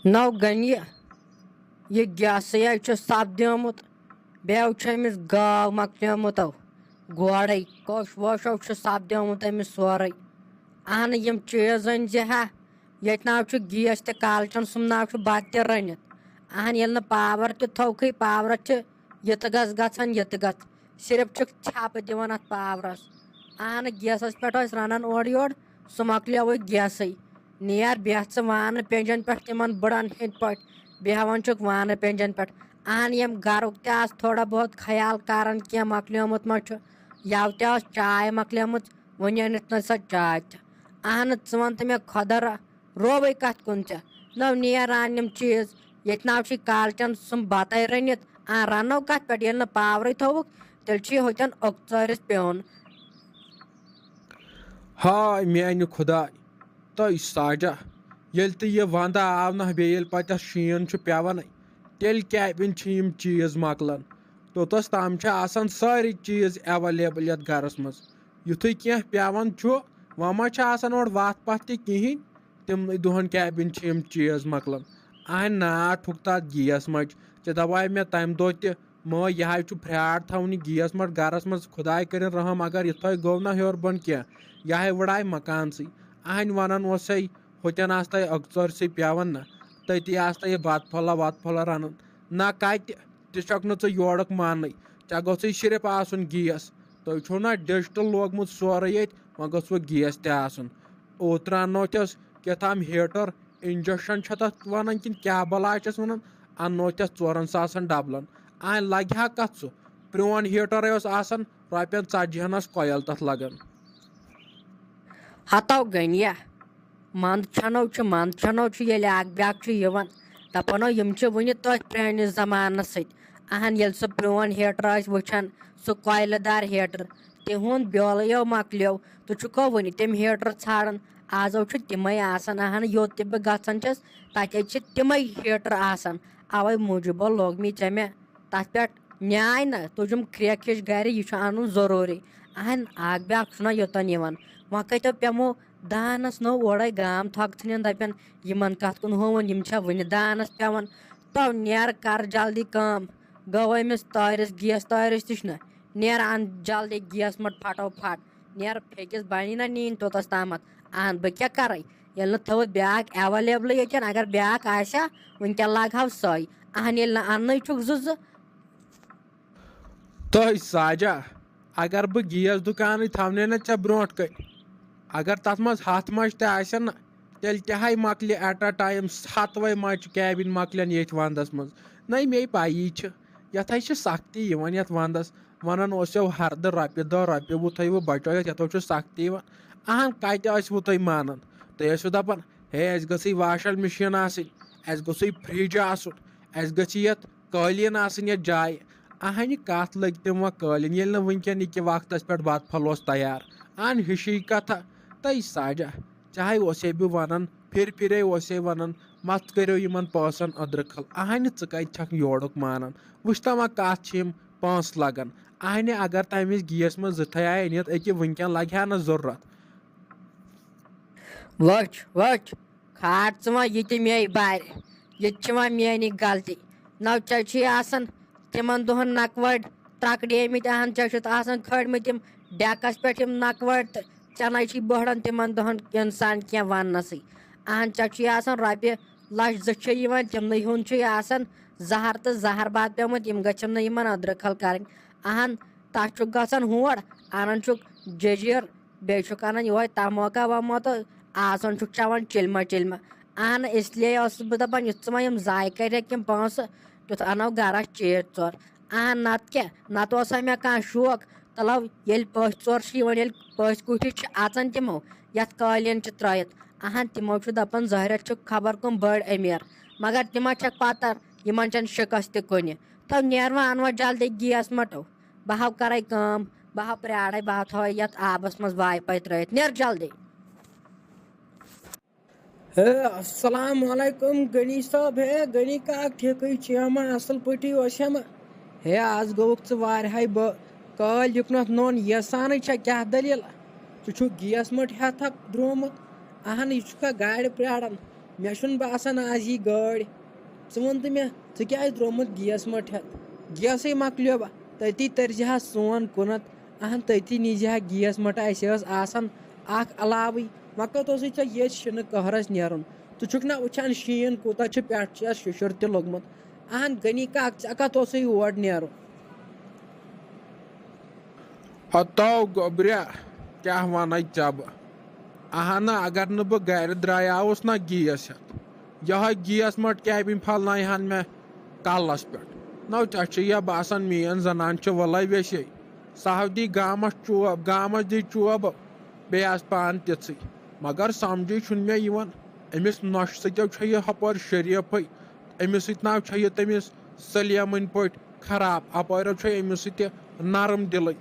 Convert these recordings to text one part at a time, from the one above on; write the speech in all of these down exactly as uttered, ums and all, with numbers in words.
نو گنہِ، یہِ گیسٕے چھُ سپدیومُت، بیٚیہِ چھُ أمِس گاو مۄکلیومُت، گوڑے کوٚش ووٚشو چھُ سپدیومُت أمِس سورُے۔ اہن، یِم چیٖز أنۍ زِ ہا، ییٚتہِ نہ چھُ گیس تہِ کالچن، سُم نہ چھُ بتہٕ تہِ رٔنِتھ۔ اہن، ییٚلہِ نہٕ پاور تہِ تھوکھٕے، پاورس چھِ یہِ تہٕ گژھ گژھان، یہِ تہٕ گژھ، صرف چھُکھ ژھٮ۪پہٕ دِوان اتھ پاورس۔ اہن، گیسس پٮ۪ٹھ ٲسۍ رنان اورٕ یورٕ، سُہ مۄکلیووُے گیسٕے۔ نیر بیٚہہ ژٕ وانہٕ پینجن پٮ۪ٹھ، تِمن بٕڑن ہٕنٛدۍ پٲٹھۍ بیٚہوان چھُکھ وانہٕ پینجن پٮ۪ٹھ۔ اہن، یِم گرُک تہِ آس تھوڑا بہت خیال کران، کینٛہہ مۄکلیومُت ما چھُ، یَوٕ تہِ ٲس چاے مۄکلیمٕژ، وۄنۍ أنِتھ نہٕ سۄ چاے تہِ۔ اہن، ژٕ وَن تہٕ مےٚ، خۄدا را-، رووٕے کَتھ کُن ژےٚ؟ نو نیر اَن یِم چیٖز، ییٚتہِ نہ چھُے کالچن سُم بَتَے رٔنِتھ۔ آ، رَنو کَتھ پٮ۪ٹھ، ییٚلہِ نہٕ پاورٕے تھووُکھ، تیٚلہِ چھُے ہوٚتٮ۪ن اوٚکژٲرِس پیوٚن۔ ہاے میانہِ خۄداے، تہٕ ساجا، ییٚلہِ تہِ یہِ ونٛدٕ آو نہ، بیٚیہِ ییٚلہِ پتہٕ شیٖن چھُ پٮ۪وان، تیٚلہِ کیٛاہ چھِ یِم چیٖز مۄکلان؟ توٚتس تام چھِ آسان سٲری چیٖز ایویلیبل یتھ گرس منٛز۔ یُتھُے کینٛہہ پٮ۪وان چھُ، وۄنۍ ما چھِ آسان اورٕ وتھ پتھ تہِ کِہینۍ؟ تِمنٕے دۄہن کیٛاہ چھِ یِم چیٖز مۄکلان؟ اہنہِ ناٹھ ہُک تتھ گیس مچہِ۔ ژےٚ دپاے مےٚ تمہِ دۄہ تہِ، مٲے، یہِ ہاے چھُ فراڈ تھاوُن یہِ گیس مٹ گرس منٛز، خداے کٔرِن رحم، اگر یِتھے گوٚو نہ ہیوٚر بۄن کینٛہہ، یہِ ہاے وٕڑاے مکانسٕے۔ اہنہِ ونان اوسے، ہوٚتٮ۪ن آسہٕ تۄہہِ اکژٲرسٕے پٮ۪وان نہ، تٔتی آسہٕ تۄہہِ یہِ بتہٕ پھوٚلہ وتہٕ پھوٚلہ رنان۔ نہ کتہِ، تہِ چھکھ نہٕ ژٕ یورُک ماننٕے، ژےٚ گوٚژھُے صرف آسُن گیس۔ تۄہہِ چھُو نہ ڈیجٹل لوگمُت سورُے ییٚتہِ، وۄنۍ گوٚژھ وۄنۍ گیس تہِ آسُن۔ اوترٕ اننوتھس کیٛاہ تام ہیٹر، انجکشن چھا تتھ ونان کِنہٕ کیٛاہ بلاے چھس ونان، اننوتھس ژورن ساسن ڈبلن۔ آے لگہِ ہا کتھ سُہ؟ پرون ہیٹرے اوس آسان، رۄپین ژتجی ہن ٲس کۄیل تتھ لگان۔ ہتو گٔنیا، منٛد چھنو چھُ، منٛد چھنو چھُ، ییٚلہِ اکھ بیاکھ چھُ یِوان، دپان، "او، یِم چھِ وُنہِ تٔتھۍ پرٲنِس زمانس سۭتۍ۔" اہن، ییٚلہِ سُہ پرون ہیٹر آسہِ وٕچھان، سُہ کۄیلہٕ دار ہیٹر، تِہُنٛد بیولٕے مۄکلیو۔ تہٕ چھُکھو وُنہِ تِم ہیٹر ژھانڈان؟ آز حظ چھُ تِمے آسان۔ اہن، یوٚت تہِ بہٕ گژھان چھَس، تَتہِ حظ چھِ تِمے ہیٹر آسان۔ اوے موٗجوٗب لوگ مےٚ ژےٚ مےٚ تَتھ پٮ۪ٹھ نیاے نہ، تُجُم کھرٛٮ۪کھ ہِش گرِ، یہِ چھُ اَنُن ضروٗری۔ اہن، اکھ بیاکھ چھُنہ یوٚتن یِوان۔ وۄنۍ کتہِ پیمو دانس نوٚو اورے گام تھۄکہٕ ژھٕنن، دپن، یِمن کتھ کُن ہووُن، یِم چھا وُنہِ دانس پٮ۪وان؟ تو نیر، کر جلدی کٲم۔ گوٚو أمِس تٲرِس، گیس تٲرِس تہِ چھُنہ۔ نیر، اَن جلدی گیس مٔٹ پھٹو پھٹ۔ نیر، پھیٚکِس بنی نہ نِنۍ توٚتس تامتھ۔ اہن، بہٕ کیٛاہ کرے؟ ییٚلہِ نہٕ تھٲوٕتھ بیٛاکھ ایویلیبلٕے ییٚتٮ۪ن، اگر بیٛاکھ آسہِ ہا، وٕنکٮ۪ن لاگہٕ ہاو سۄے۔ اہن، ییٚلہِ نہٕ اَننٕے چھُکھ زٕ زٕ۔ تہٕ ساجا، اگر بہٕ گیس دُکانٕے تھاونَے نہ ژےٚ برونٛٹھ کَنۍ، اگر تَتھ منٛز ہَتھ مَچہِ تہِ آسن نہ، تیٚلہِ تہِ ہاے مۄکلہِ ایٹ اَ ٹایم ہَتوَے مَچہِ کیبِن مۄکلن ییٚتھۍ وَندَس منٛز۔ نَے مے پَیی چھِ، یَتھ ہاے چھِ سختی یِوان یَتھ وَندَس۔ وَنان اوسیو ہَردٕ رۄپیہِ دَہ رۄپیہِ وُتھٲیوٕ بَچٲیِتھ، یَتھ ہاے چھُ سختی یِوان۔ اَہَن، کَتہِ ٲسۍ وُتھٲے مانان؟ تُہۍ ٲسِو دَپان، ہے، اَسہِ گٔژھٕے واشَل مِشیٖن آسٕنۍ، اَسہِ گوٚژھٕے فرٛج آسُن، اَسہِ گٔژھِ یَتھ قٲلیٖن آسٕنۍ یَتھ جایہِ۔ اہنہِ کتھ لٔگۍ تِم وۄنۍ قٲلیٖن، ییٚلہِ نہٕ وٕنکیٚن یہِ کہِ وقتس پٮ۪ٹھ بتہٕ پھوٚل اوس تیار۔ اہن، ہِشی کتھا۔ تہٕ ساجا، چاہے اوسے بہٕ ونان، پھِرِ پھِرے اوسے ونان، مت کٔرِو یِمن پونٛسن أدرٕ کھل۔ اہنہِ، ژٕ کتہِ چھکھ یورُک مانان؟ وٕچھ تہ وۄنۍ کتھ چھِ یِم پونٛسہٕ لگان۔ اہنہِ، اگر تمہِ وِزِ گیس منٛز زٕ تھے آے أنِتھ، أکہِ وٕنکیٚن لگہِ ہا نہٕ ضروٗرت۔ وٕچھ، وٕچھ، کھار ژٕ وۄنۍ یہِ تہِ مے بارِ۔ یہِ تہِ چھِ وۄنۍ میٛٲنی غلطی۔ نَو ژےٚ چھُے آسان تِمَن دۄہَن نَکوَڑ ترٛکڑیمٕتۍ، اَہَن، ژےٚ چھُتھ آسان کھٲڑمٕتۍ تِم ڈٮ۪کَس پٮ۪ٹھ یِم نَکوَڑ، تہٕ ژےٚ نَے چھُے بۄہڑان تِمَن دۄہَن اِنسان کینٛہہ وَننَسٕے۔ اَہَن، ژےٚ چھُے آسان رۄپیہِ لَچھ زٕ چھے یِوان، تِمنٕے ہُنٛد چھُے آسان زَہر تہٕ زَہر باد پیوٚمُت، یِم گژھٮ۪م نہٕ یِمَن أدرٕ کھل کَرٕنۍ۔ اَہَن، تَتھ چھُکھ گژھان ہور، اَنان چھُکھ جٔجیٖر، بیٚیہِ چھُکھ اَنان یِہوٚے تموکا وموکا، آسان چھُکھ چٮ۪وان چِلمہ چِلمہ۔ اہن، اس لیے ٲسٕس بہٕ دَپان، یُتھ ژٕ وۄنۍ یِم ضایع کَرٮ۪کھ یِم پونٛسہٕ، تیُتھ اَنو گَرَس چیٖز ژور۔ اہن، نَتہٕ کیٛاہ، نَتہٕ اوس ہا مےٚ کانٛہہ شوق، تَلو ییٚلہِ پٔژھۍ ژور چھِ یِوان، ییٚلہِ پٔژھۍ کُٹھِس چھِ اَژان تِمو، یَتھ قٲلیٖن چھِ ترٛٲیِتھ۔ اہن، تِمو چھُ دَپان، ظٲہرَس چھُ خبر کٕم بٔڑۍ أمیٖر، مگر تِمَن چھَکھ پَتہ، یِمَن چھَنہٕ شِکَس تہِ کُنہِ۔ تَو نیر وۄنۍ، اَن وۄنۍ جلدی گیس مَٹو۔ بہٕ ہاو کرے کٲم، بہٕ ہاو پرٛارے، بہٕ ہاو تھاوے یتھ آبس منٛز واے پاے ترٲیِتھ۔ نیر جلدی۔ ہے، السلام علیکم غنی صٲب۔ ہے، غنی کاک، ٹھیکٕے چھُیا ما؟ اصل پٲٹھی اوسیا ما؟ ہے، از گوٚوُکھ ژٕ واریاہے۔ بہٕ کٲلۍ یُکنتھ نوٚن یژھانٕے چھا، کیٛاہ دٔلیٖل؟ ژٕ چھُکھ گیس مٔٹ ہٮ۪تھ درٛومُت؟ اہن، یہِ چھُکھا گاڑِ پرٛاران؟ مےٚ چھُنہٕ باسان آز یی گٲڑۍ۔ ژٕ وَن تہٕ مےٚ، ژٕ کیٛازِ درٛومُت گیس مٔٹ ہٮ۪تھ؟ گیسٕے مۄکلیو، تٔتی تٔرزِ ہا سون کُنَتھ۔ اہن، تٔتی نیٖزِ ہا گیس مٔٹ، اَسہِ ٲس آسان اَکھ علاوٕے۔ وۄنۍ کَتھ اوسُے ژےٚ ییٚتھۍ شِنہٕ قہرَس نیرُن؟ ژٕ چھُکھ نہ وٕچھان شیٖن کوٗتاہ چھُ، پٮ۪ٹھٕ چھُ اَسہِ شُشُر تہِ لوٚگمُت۔ اہن، غنی کاک، ژےٚ کَتھ اوسُے یور نیرُن؟ ہتو گوٚبریا، کیٛاہ وَنے ژےٚ بہٕ؟ اہنہ، اگر نہٕ بہٕ گرِ درٛایاوُس نہ گیس ہٮ۪تھ، یِہوٚے گیس مٔٹ کیبِن پھلناوِ ہن مےٚ کلس پٮ۪ٹھ۔ نو، ژےٚ چھُ یا باسان میٲنۍ زنان چھِ وَلے ویسے؟ سۄ ہاو دی گامس چوب، گامس دی چوب، بیٚیہِ آسہٕ پانہٕ تِژھٕے۔ مگر سمجھے چھُنہٕ مےٚ یِوان، أمِس نۄشہِ سۭتۍ چھےٚ یہِ ہپٲرۍ شریٖفٕے، أمِس سۭتۍ نہ چھےٚ یہِ تٔمِس سلیمٕنۍ پٲٹھۍ خراب، اپٲرۍ چھُ أمِس سۭتۍ تہِ نرم دِلٕے۔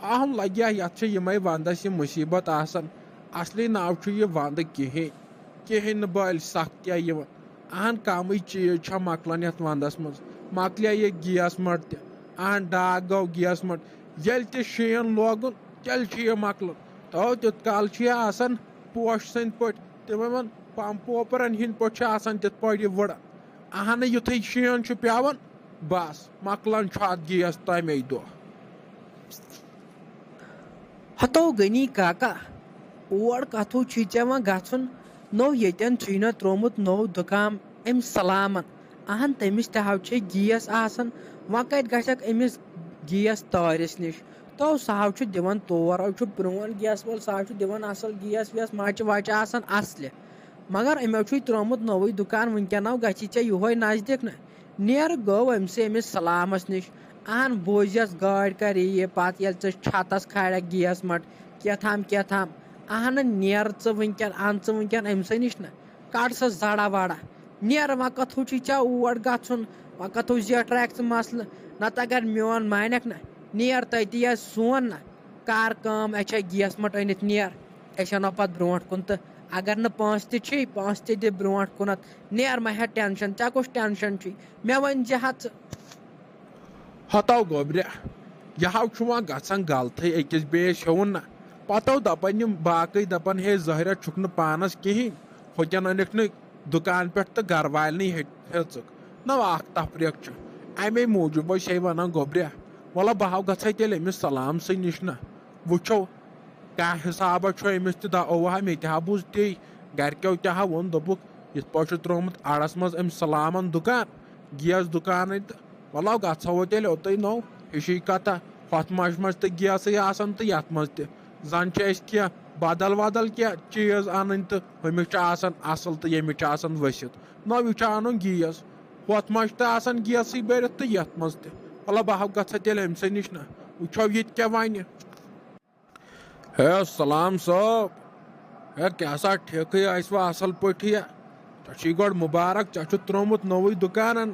اہم لگیا یتھ چھِ یِمے ونٛدس یِم مُصیبت آسان۔ اصلی نہ چھُ یہِ ونٛدٕ کِہیٖنۍ، کِہیٖنۍ نہٕ بٔلۍ سختیا یِوان۔ اہن، کمٕے چیٖز چھےٚ مۄکلان یتھ ونٛدس منٛز۔ مۄکلے یہِ گیس مٔٹ تہِ، اہن، ڈاکھ گوٚو گیس مٔٹ۔ ییٚلہِ تہِ شیٖن لوگُن، تیٚلہِ چھُ یہِ مۄکلان۔ تو تیُتھ کال چھُ یہِ آسان پوشہٕ سٕنٛدۍ پٲٹھۍ، تِمن پمپوپرن ہٕنٛدۍ پٲٹھۍ چھُ آسان تِتھ پٲٹھۍ یہِ وٕڑان۔ اہنہٕ، یُتھُے شیٖن چھُ پٮ۪وان، بس، مۄکلان چھُ اتھ گیس تمے دۄہ۔ ہتو غنی کاکا، اور کتھو چھُے ژےٚ وۄنۍ گژھُن؟ نو، ییٚتٮ۪ن چھُے نہ ترومُت نوٚو دُکان أمۍ سلامن۔ اہن، تٔمِس تہِ ہاو چھے گیس آسان، وۄنۍ کتہِ گژھکھ أمِس گیس تٲرِس نِش؟ تو سُہ ہاو چھُ دِوان تور، ہاو چھُ پرون گیس وول، سُہ ہاو چھُ دِوان اصل گیس ویس، مچہِ وچہِ آسان اصلہِ۔ مگر أمۍ ہاو چھُے ترومُت نوٚوُے دُکان، وٕنکٮ۪ن آو گژھی ژےٚ یُہوے نزدیٖک نہ۔ نیر گوٚو أمۍ سٕے أمِس سلامس نِش۔ اہن، بوٗزیس گٲڑۍ کر یہِ، پتہٕ ییٚلہِ ژٕ چھتس کھالکھ گیس مٹ، کیٛاہ تام کیٛاہ تام۔ اہن، نیر ژٕ وٕنکٮ۪ن، ان ژٕ وٕنکٮ۪ن أمۍ سٕے نِش نہ۔ کڑ سا زڑا وڑا۔ نیر، وۄنۍ کتھو چھُے ژےٚ اور گژھُن؟ وۄنۍ کتھو زیٹھراکھ ژٕ مسلہٕ؟ نتہٕ اگر میون مانکھ نہ، نیر تٔتی آسہِ سون نہ۔ کر کٲم، اَسہِ چھےٚ گیس مٔٹ أنِتھ، نیر۔ أسۍ اَنو پتہٕ برونٛٹھ کُن تہٕ اگر نہٕ پونٛسہٕ تہِ چھِی، پونٛسہٕ تہِ دِ برونٛٹھ کُنتھ۔ نیر، مہ ہےٚ ٹٮ۪نشن، ژےٚ کُس ٹٮ۪نشن چھُے؟ مےٚ ؤنۍ زِ ہا ژٕ۔ ہتو گوٚبرِ، یہِ ہاو چھُ وۄنۍ گژھان غلطٕے أکِس بیٚیِس ہیوٚوُن نہ۔ پتہٕ دپان یِم باقٕے، دپان، ہے، ظٲہرہ چھُکھ نہٕ پانس کِہیٖنۍ، ہوٚتٮ۪ن أنِکھ نہٕ دُکان پٮ۪ٹھ تہٕ گرٕ والنٕے ہے-، ہیٚژٕکھ۔ نہ، اکھ تفریٖق چھُ۔ امے موٗجوٗب چھے ونان گوٚبرِ، وَلہ بہٕ ہاو گژھے تیٚلہِ أمِس سلام سٕے نِش نہ۔ وٕچھو، کیٛاہ حسابہ چھُ أمِس تہِ۔ دَ-، اوٚوا، مےٚ تہِ ہا بوٗز تی۔ گرِکیو تہِ ہا ووٚن، دوٚپُکھ، یِتھ پٲٹھۍ چھُ ترٛوومُت اَڑَس منٛز أمۍ سلامَن دُکان، گیس دُکانٕے تہٕ۔ وَلہٕ گژھو تیٚلہِ اوٚتُے نو، ہِشی کَتھا۔ ہۄتھ منٛز منٛز تہٕ گیسٕے آسان تہٕ یَتھ منٛز تہِ۔ زَن چھِ أسۍ کینٛہہ بدل ودل کینٛہہ چیٖز اَنٕنۍ تہٕ ہُمِس چھُ آسان اَصٕل تہٕ ییٚمِس چھُ آسان ؤسِتھ۔ نو، یہِ چھُ اَنُن گیس۔ ہۄتھ منٛز چھُ تہٕ آسان گیسٕے بٔرِتھ تہٕ یَتھ منٛز تہِ۔ وَلہٕ بہٕ ہا گژھٕ تیٚلہِ أمۍ سٕے نِش نہ۔ وٕچھو ییٚتہِ کیٛاہ وَنہِ۔ ہے سلام صٲب، ہے کیٛاہ سا ٹھیکٕے ٲسوا اَصٕل پٲٹھۍ؟ ژےٚ چھُے گۄڈٕ مُبارک، ژےٚ چھُتھ ترٛوومُت نوٚوُے دُکانَن،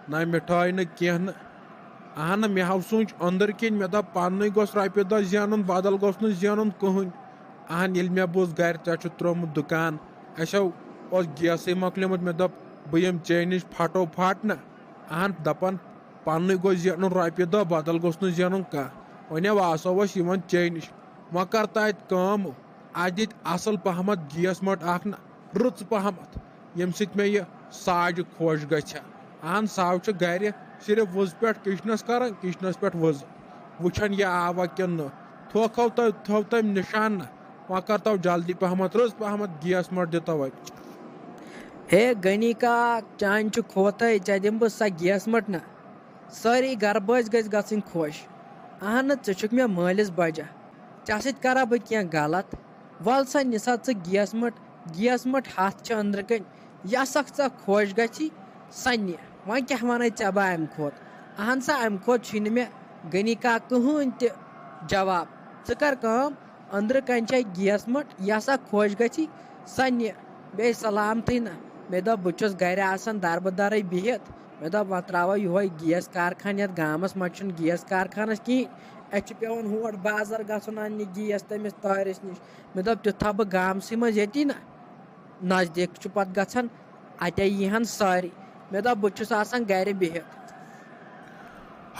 نہ مِٹھٲے نہٕ کینٛہہ نہٕ۔ اہنہٕ، مےٚ ہاو سوٗنٛچ أنٛدٕرۍ کِنۍ، مےٚ دوٚپ پننُے گوٚژھ رۄپیہِ دہ زینُن، بدل گوٚژھ نہٕ زینُن کٕہٕنۍ۔ اہن، ییٚلہِ مےٚ بوٗز گرِ ژےٚ چھُتھ ترٛوومُت دُکان، اَسہِ ہاو اوس گیسٕے مۄکلیومُت، مےٚ دوٚپ بہٕ یِمہٕ ژےٚ نِش پھٹو پھٹ نہ۔ اہن، دپان پننُے گوٚژھ زینُن رۄپیہِ دہ، بدل گوٚژھ نہٕ زینُن کانٛہہ۔ وۄنۍ ہا آسو أسۍ یِوان ژے نِش، وۄنۍ کر تہٕ اتہِ کٲم، اتہِ دِتۍ اصل پہمتھ گیس مٔٹ اکھ نہ، رٕژ پہمتھ، ییٚمہِ سۭتۍ مےٚ یہِ ساجہِ خۄش گژھِ ہا۔ اہن، سُہ ہاو چھُ گرِ صرف وٕزٕ پٮ۪ٹھ کچنس کران، کچنس پٮ۪ٹھ وٕزٕ، وٕچھان یہِ آوا کِنہٕ نہٕ۔ تھوکھو تہ-، تھوو تٔمۍ نشان نہ، وۄنۍ کر تو جلدی پہمتھ، رٕژ پہمتھ گیس مٔٹ دِتو اتہِ۔ ہے غنی کاک، چانہِ چھُ کھوتھے، ژےٚ دِمہٕ بہٕ سۄ گیس مٔٹ نہ۔ سٲری گرٕ بٲژ گٔژھۍ گژھٕنۍ خۄش۔ اہنہٕ، ژٕ چھُکھ مےٚ مٲلِس بجا۔ ژےٚ سۭتۍ کرا بہٕ کینٛہہ غلط؟ وَل سا، نہِ سا ژٕ گیس مٔٹ، گیس مٔٹ ہَتھ چھِ أنٛدرٕ کَنۍ۔ یۄس اکھ ژےٚ خۄش گژھی، سۄ نہِ۔ وۄنۍ کیٛاہ وَنَے ژےٚ بہٕ اَمہِ کھۄتہٕ؟ اہن سا، اَمہِ کھۄتہٕ چھُے نہٕ مےٚ غنی کاک کٕہٕنۍ تہِ جواب۔ ژٕ کر کٲم، أنٛدرٕ کَنۍ چھے گیس مٔٹ، یۄس اکھ خۄش گژھی، سۄ نہِ۔ بیٚیہِ سلامتھٕے نہ۔ مےٚ دوٚپ، بہٕ چھُس گرِ آسان دربہٕ درٕے بِہِتھ۔ مےٚ دوٚپ، وۄنۍ ترٛاوو یِہوٚے گیس کارخانہٕ یَتھ گامَس، مَتہٕ چھُنہٕ گیس کارخانَس کِہیٖنۍ۔ اَسہِ چھُ پٮ۪وان ہور بازر گژھُن اَننہِ گیس تٔمِس طاہرَس نِش۔ مےٚ دوٚپ، تیُتھ تھاوٕ بہٕ گامسٕے منٛز ییٚتی نہ، نزدیٖک چھُ پَتہٕ گژھان، اَتے یی ہَن سٲری۔ مےٚ دوٚپ، بہٕ چھُس آسان گرِ بِہِتھ۔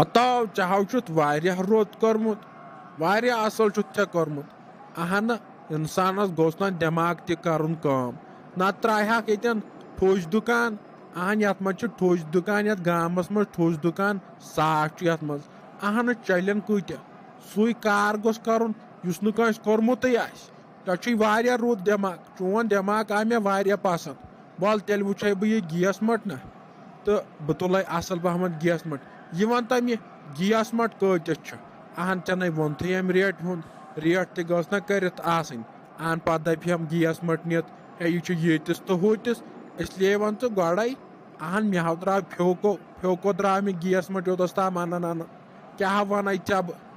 ہتاو، ژےٚ ہاو چھُتھ واریاہ رُت کوٚرمُت، واریاہ اصل چھُتھ ژےٚ کوٚرمُت۔ اہنہٕ، انسانس گوٚژھ نہ دٮ۪ماغ تہِ کرُن کٲم۔ نتہٕ ترٛایہِ ہاکھ ییٚتٮ۪ن ٹھوٚج دُکان۔ اہن، یتھ منٛز چھُ ٹھوٚج دُکان، یتھ گامس منٛز ٹھوٚج دُکان ساس چھُ یتھ منٛز۔ اہن، چلن کۭتیاہ؟ سُے کار گوٚژھ کرُن یُس نہٕ کٲنٛسہِ کوٚرمُتٕے آسہِ۔ ژےٚ چھُے واریاہ رُت دٮ۪ماغ، چون دٮ۪ماغ آو مےٚ واریاہ پسنٛد۔ وَل تیٚلہِ وٕچھے بہٕ یہِ گیس مٔٹ نہ، تہٕ بہٕ تُلے اصل پہمتھ گیس مٔٹ۔ یہِ وَن تہٕ مےٚ، گیس مٔٹ کۭتِس چھُ؟ اہن، ژےٚ نے ووٚنتھٕے اَمہِ ریٹہِ ہُنٛد، ریٹ تہِ گٔژھ نہ کٔرِتھ آسٕنۍ۔ اہن، پتہٕ دَپہِ ہم گیس مٔٹ نِتھ، ہے، یہِ چھُ ییٚتِس تہٕ ہُتِس۔ اس لیے وَن ژٕ گۄڈے۔ اہن، مےٚ ہاو درٛاو پھیوکو، پھیوکو درٛاو مےٚ گیس مٔٹ یوٚتس تام اَنان اَنان۔ کیٛاہ وَنے ژےٚ بہٕ؟